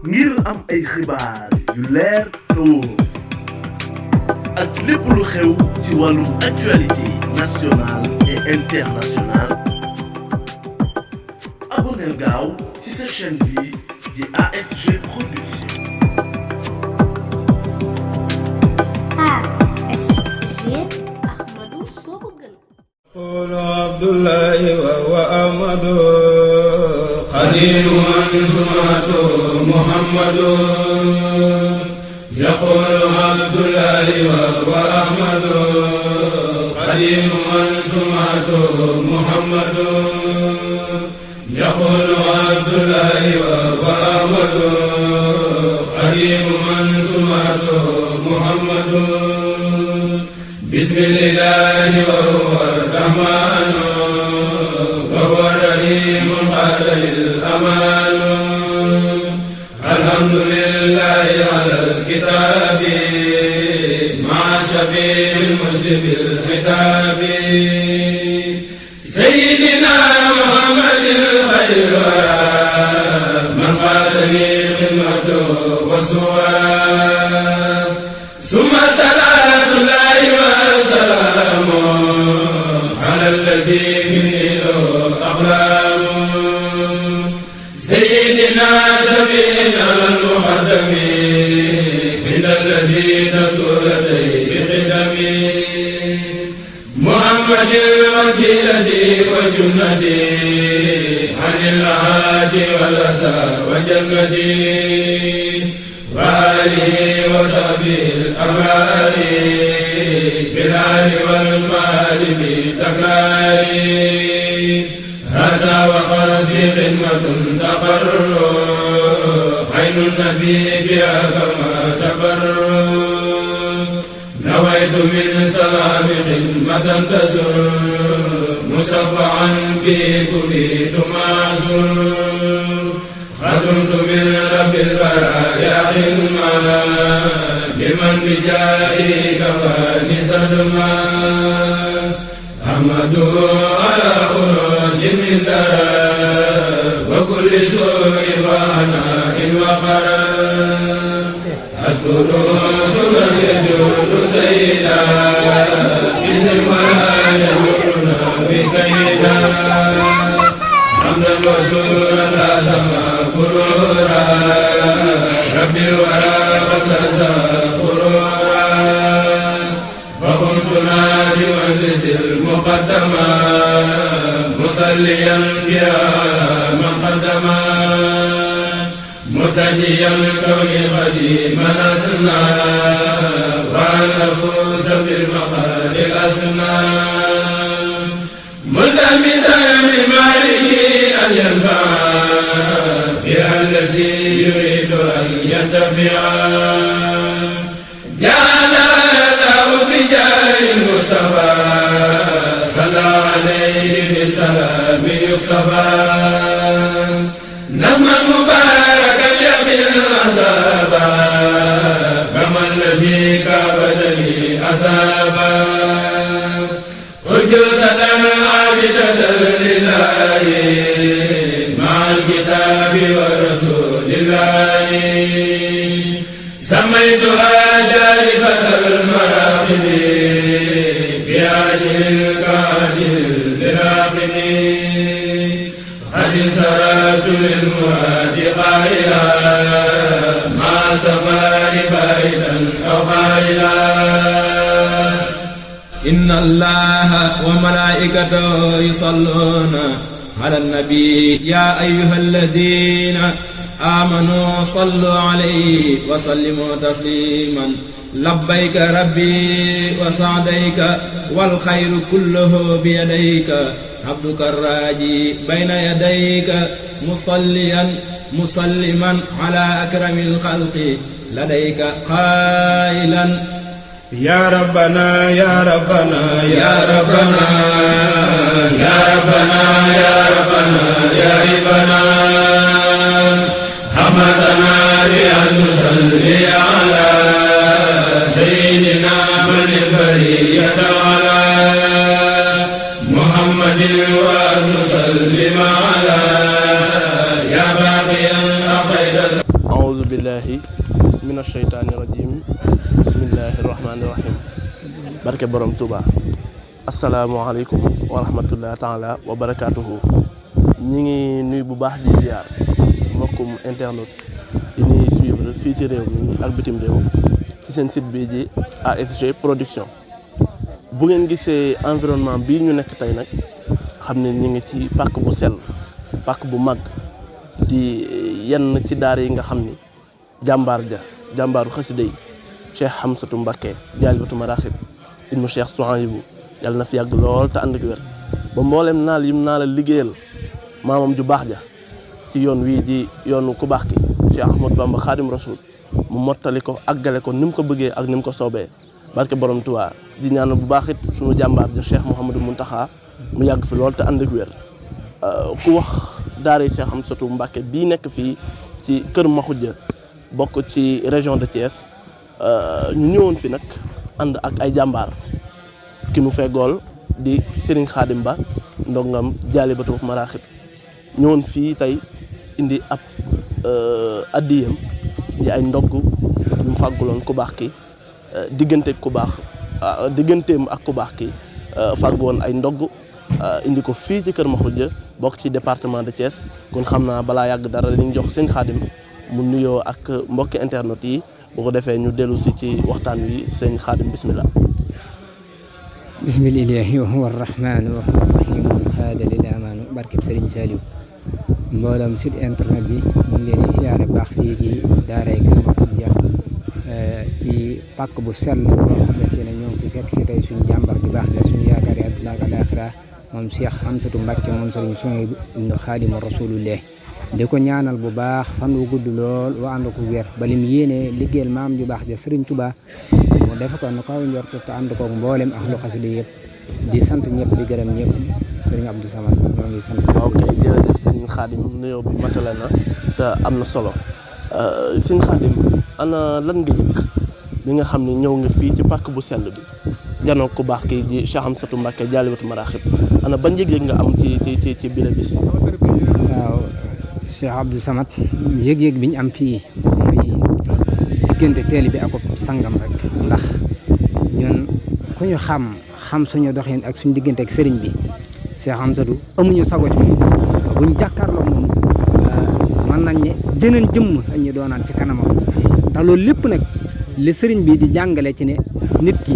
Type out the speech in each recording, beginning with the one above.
ngir am ay xibaar yu leer te wóor ak lépp lu xew ci wàllum actualité nationale et internationale abonneel gaaw ci sa chaîne bi di ASG Production. ASG Ahmadou Sokogën. qulu Abdullahi wa Ahmadu qadimu man sumatu Muhammadu yaqulu Abdullahi wa Ahmadu qadimu man sumatu Muhammadu yaqulu Abdullahi wa Ahmadu qadimu man sumatu Muhammadu bismillahi wa huwa rahmanu wa huwa rahimu qala lil amanu alhamdulillahi ala alkitabi ma'a shafi'il musibil hitabi sayyidina muhammadin khayril wara man qala li khidmatu wa suwara summa salatullahi wa salamu ala allazi minni aqlamu sayyidina shafi'ina al-muqaddami inda allazi taskuratayhi khidami muhammadin wasilati wa junnati anil ahadi wal asa wa jannati wa alihi wa sahbihi al-amali fil ali wal mali bi takrari هذا وقصدي خدمة تقر عين النبي بها كما تبر نويت من سلام خدمة تسر مصفعا به كليت معسر خدمت من رب البرايا خدمة لمن بجائي كفاني صدمة أحمده على خروج من درر وكل سوء وعناء وقرار أشكره شكرا يجود سيدا باسم ولا يمرنا بكيدا حمدا وشكرا لازم غرورا رب الورى وسلسل غرورا فقمت نازما لذي المقدمة مصليا بها من خدما مرتجيا كوني خديما أسنى وأن أفوز بالمقال الأسنى ملتمسا من مالك أن ينفع بها الذي يريد أن ينتفع المصطفى صلى عليه بسلام يصطفى نظما مباركا يقي العذابا كما الذي كابدني عذابا أرجوزة عابدة لله مع الكتاب ورسول الله سميتها جالبة المراقب في عاجل كاجل لراقب قد انصرفت للمراد قائلا مع سفار بايدا أو قائلا إن الله وملائكته يصلون على النبي يا أيها الذين آمنوا صلوا عليه وسلموا تسليما لبيك ربي وسعديك والخير كله بيديك عبدك الراجي بين يديك مصليا مسلما على أكرم الخلق لديك قائلا يا ربنا يا ربنا يا ربنا يا ربنا يا ربنا يا ربنا حمدنا بأن نصلي على سيدنا من البرية على محمد وأن نسلم على يا باقيا أقيد billahi min asheytaani rajim bismillahi rahmaani rahim barke borom Touba. Asalaamaaleykum wa rahmatullahi taala wa barakaatuhu. ñi ngi nuyu bu baax di ziar mbokkum internet yi ñuy suivre fii ci réew mi ak bitim réew ci seen site bii ji ASG production. bu ngeen gisee environnement bii ñu nekk tey nag xam ne ñu ngi ci pàkk bu sell pàkk bu mag di yenn ci daara yi nga xam ni jàmbaaru xasida yi Cheikh Hamsatou Mbacké Jaalibatu Maraaxib ibnu Cheikh Souhaïbou yàlla na fi yàgg lool te ànd ak wér ba mboolem naal yim naa la liggéeyal maamam ju baax ja ci yoon wii di yoonu ku baax ki Cheikh Ahmadou Bamba Xaadim Rasul mu mottali ko àggale ko ni mu ko bëggee ak ni mu ko soobee barke borom Tuubaa di ñaan bu baax it suñu jàmbaar ja Cheikh Mouhamadou Mountakha mu yàgg fi lool te ànd ak wér ku wax daara Cheikh Hamsatou Mbacké bii nekk fii ci kër Maxuja bokk ci région de Thiès ñu ñëwoon fi nag ànd ak ay jàmbaar ki nu feggool di Serigne Khadim Ba ndongam Jaalibatu Maraaxib ñëwoon fii tey indi ab addiyam di ay ndogg mu fàgguloon ku baax ki digganteem ak ku baax ki fàggoon ay ndogg indi ko fii ci kër Maxuja bokk ci département de Thiès kon xam naa balaa yàgg dara dañuy jox Serigne Khadim mu nuyoo ak mbokki internet yi bu ko defee ñu dellu si ci waxtaan wi Serigne Khadim bismillah. bismillahi wa huwa arrahmanu wa huwa arrahimu xaada lil amaanu barkeb Serigne Saliou mbooloom site internet bi ñu ngi leen di siyaare baax fii ci daaray Kër Maxuja ci pàkk bu sell boo xam ne si ne ñoo ngi fi fekk si tey suñu jàmbar ju baax ja suñu yaakaar yi àdduna ak alaaxira moom Cheikh Hamsatou Mbacké moom Serigne Souhaïbou ibnu Xaadimu Rasulullah di ko ñaanal bu baax fan wu gudd lool wa ànd ko wér ba lim yéene liggéeyal maam ju baax ja Serigne Touba mu defe ko nu kaw njort te ànd koog mboolem ak lu xasida yëpp di sant ñëpp di gërëm ñëpp Serigne Abdou Samad ñoo ngi sant. ok jërëjëf Serigne Khadim nuyoo bi matale na te am na solo Serigne Khadim ana lan nga yëg bi nga xam ne ñëw nga fii ci pàkk bu sell bi janoo ku baax kii di Cheikh Hamsatou Mbacké Jaalibatu Maraaxib ana ban yëg-yëg nga am ci bile bis. waaw Cheikh Abdou Samad yëg-yëg bi ñu am fii mooy diggante teel bi ak sangam rek ndax ñun ku ñu xam suñu doxin ak suñu diggante ak sëriñ bi Cheikh Hamsatou amuñu sago ci moom buñ jàkkaarloo moom mën nañ ne jëneen jëmm lañ ñu doonaan ci kanamam te loolu lépp nag li sëriñ bi di jàngale ci ne nit ki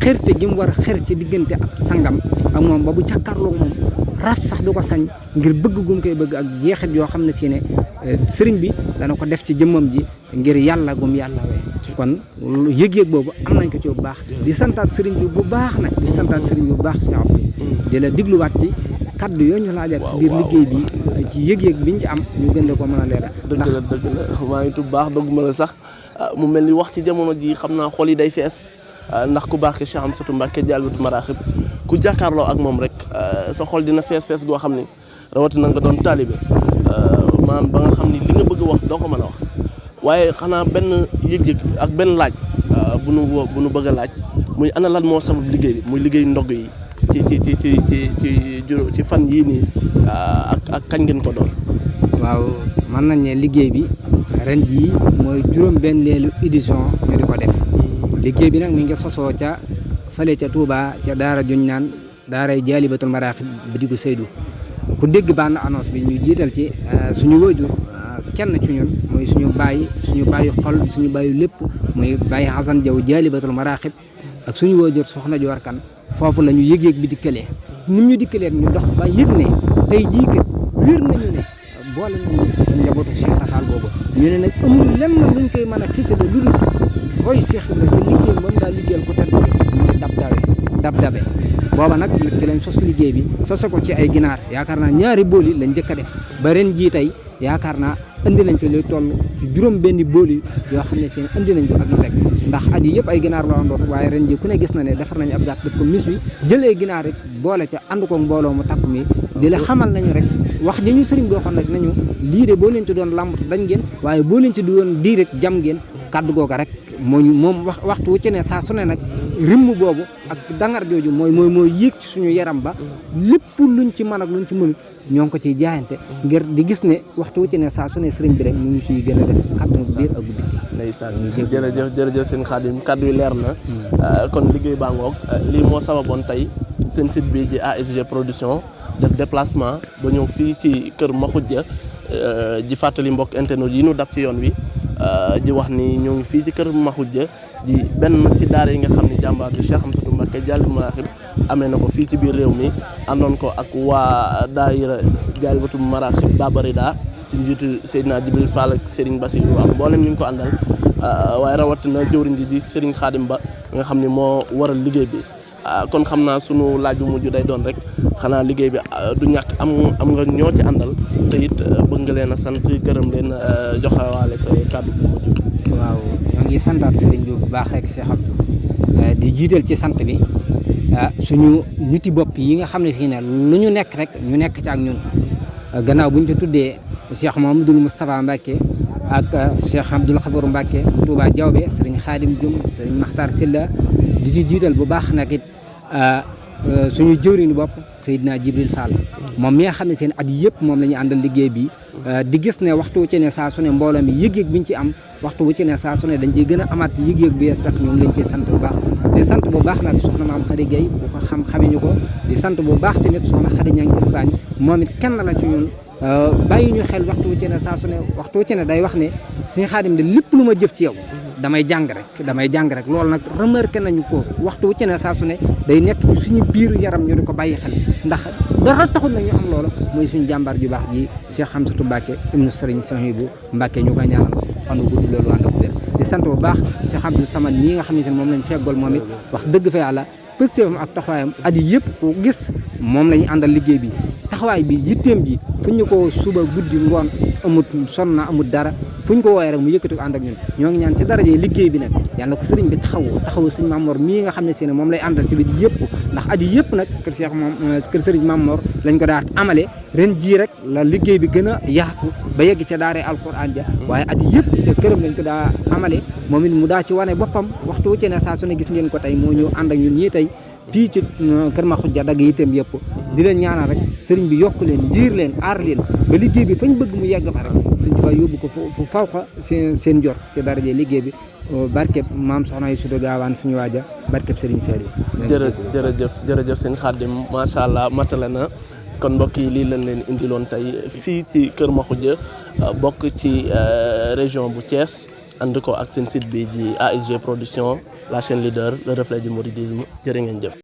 xërte gi mu war a xër ci diggante ab sangam ak moom ba bu jàkkaarloo moom raf sax du ko sañ ngir bëgg gum koy bëgg ak jeexit yoo xam ne si ne sëriñ bi dana ko def ci jëmmam ji ngir yàlla gum yàlla wee kon yëg-yëg boobu am nañ ko ci bu baax di santaat sëriñ bi bu baax nag di santaat sëriñ bi bu baax si Abdou di la digluwaat ci kaddu yoo ñu laajaat ci biir liggéey bi ci yëg-yëg biñ ci am ñu gën la ko mën a leeral. dëgg la maa ngi tudd baax dogg ma la sax mu mel ni wax ci jamono ji xam naa xol yi day fees ndax ku baax ki Cheikh Hamsatou Mbacké Jaalibatu Maraaxib ku jàkkaarloo ak moom rek sa xol dina fees goo xam ni rawatina nga doon taalibe maanaam ba nga xam ni li nga bëgg wax doo ko mën a wax waaye xanaa benn yëg-yëg ak benn laaj bu nu bëgg a laaj muy ana lan moo sabab liggéey bi muy liggéey ndogg yi ci fan yii nii ak kañ ngeen ko doon. waaw mën nañ ne liggéey bi ren jii mooy juróom-benneelu édition ñu di ko def liggéey bi nag mi ngi sosoo ca fële ca Touba ca daara juñ naan daaray Jaalibatul Maraaxib bi di ko Seydou ku dégg bande annonce bi ñu jiital ci suñu waajur kenn ci ñun mooy suñu bàyyi xol suñu bàyyi lépp muy bàyyi Xasan Jaw Jaalibatul Maraaxib ak suñu waajur soxna Joor Kan foofu la ñu yëg-yëg bi dikkalee nim ñu dikkalee ñu dox ba yëg ne tey jii kat wér nañu ne boole nañu njabootu Cheikh Rafal boobu ñu ne nag amul lenn luñ koy mën a fisale lu dul roy Cheikh Ibrahima ci liggéey moom daa liggéeyal ku tedd mooy dab dabe booba nag ci lañ sos liggéey bi sose ko ci ay ginaar yaakaar naa ñaari bool yi lañ njëkk a def ba ren jii tey yaakaar naa indi nañ fi luy toll ci juróom benni bool yi yoo xam ne seen indi nañ ko ak lu teg ndax at yi yëpp ay ginaar la doon waaye ren ji ku ne gis na ne defar nañu ab gàtt def ko mis wi jël ay ginaar rek boole ca ànd ko mbooloo mu takk mi di la xamal nañu rek wax ji ñu sëriñ boo xam ne nañu lii de boo leen ci doon làmbatu dañ ngeen waaye boo leen ci doon dii rek jam ngeen kàddu googa rek moom waxtu wu ci ne saa su ne nag rimm boobu ak dangar jooju mooy yéeg ci suñu yaram ba lépp luñ ci mën ak luñ ci mënut ñoo ngi ko ciy jaayante ngir di gis ne waxtu wu ci ne saa su ne sëriñ bi rek ñu ngi ciy gën a def waxtu biir ak bitti. ndeysaan jërëjëf seen Xaadim kaddu yi leer na kon liggéey baa ngoog lii moo sababoon tey seen site bi di ASG production def déplacement ba ñëw fii ci kër Makhoudia di fàttali mbokk internet yi ñu dab ci yoon wi di wax ni ñoo ngi fii ci kër Makhoudia di benn ci daara yi nga xam ne jàmbaar bi Cheikh Hamsatou Mbacké Jaalibul Maraaxib amee na ko fii ci biir réew mi àndoon ko ak waa daayira Jaalibatul Maraaxib Babarida ci njiitu Seydina Jibril Fall ak Serigne Bassirou ak mboolem ñu ngi ko àndal waaye rawatina jëwriñ ji di Serigne Khadim Ba nga xam ne moo waral liggéey bi kon xam naa sunu laaj bu mujj day doon rek xanaa liggéey bi du ñàkk am nga ñoo ci àndal te it bëgg nga leen a sant gërëm leen joxewaale sa kàddu bu mujj. waaw ñoo ngi santaat Serigne bi bu baax rek Cheikh Abdou di jiital ci sant bi suñu niti bopp yi nga xam ne si ne lu ñu nekk rek ñu nekk ci ak ñun gannaaw bu ñu ci tuddee Cheikh Mouhamadoul Moustapha Mbacké ak Cheikh Abdoul Khafour Mbacké bu Touba Diawbe Serigne Khadim Dioum Serigne Makhtar Silla di ci jiital bu baax nag it suñu jëwriñu bopp Seydina Jibril Fall moom mi nga xam ne seen at yëpp moom la ñu àndal liggéey bi di gis ne waxtu wu ci ne saa su ne mbooloo mi yëg-yëg biñ ci am waxtu wu ci ne saa su ne dañ ciy gën a amaat yëg-yëg bi yees ñoom lañ ciy sant bu baax di sant bu baax nag soxna maam Khady Gueye bu ko xamee ñu ko di sant bu baax tamit soxna Khady Niang Espagne moom it kenn la ci ñun bàyyi ñu xel waxtu wu ci ne saa su ne waxtu wu ci ne day wax ne Sëñ Xaadim de lépp lu ma jëf ci yow damay jàng rek loolu nag remarqué nañu ko waxtu wu ci ne saa su ne day nekk ci suñu biiru yaram ñu di ko bàyyi xel ndax dara taxul nag ñu am loolu mooy suñu jàmbaar ju baax ji Cheikh Hamsatou Mbacké ibnu Serigne Souhaïbou Mbacké ñu koy ñaanal fan wu gudd loolu ànd ak wér di sant bu baax Cheikh Abdou Samad ñii nga xam ne moom lañ feggool moom it wax dëgg fa yàlla pëstéefam ak taxawaayam at yi yëpp ko gis moom la ñu àndal liggéey bi taxawaay bi yitteem ji fu ñu ko suba guddi ngoon amut sonn na amut dara fu ñu ko wooyee rek mu yëkkati ko ànd ak ñun ñoo ngi ñaan ci daraje liggéey bi nag yàlla ko sëriñ bi taxawu sëriñ Mamor mii nga xam ne si ne moom lay àndal ci biir yëpp ndax at yi yëpp nag kër Cheikh moom kër sëriñ Mamor lañ ko daa amale ren jii rek la liggéey bi gën a yaatu ba yegg ca daaree alquran ja waaye at yi yëpp ca këram lañ ko daa amale moom it mu daa ci wane boppam waxtu wu ci ne saa su ne gis ngeen ko tey moo ñëw ànd ak ñun ñii tey fii ci kër Makhoudia dagg itam yëpp di leen ñaanal rek sëriñ bi yokk leen yiir leen aar leen ba liggéey bi fañ bëgg mu yegg fa rek sëñ Tuubaa yóbbu ko fu faw xa seen jor ci daraje liggéey bi barkeb maam soxna yi sudo gaawaan suñu waaja barkeb sëriñ Saliou jërëjëf sëñ Khadim macha allah matale na kon mbokk yi lii lañ leen indiloon tey fii ci kër Makhoudia bokk ci région bu Thiès ànd ko ak seen site bi di ASG production la chaîne leader le reflet du mouridisme jërë ngeen jëf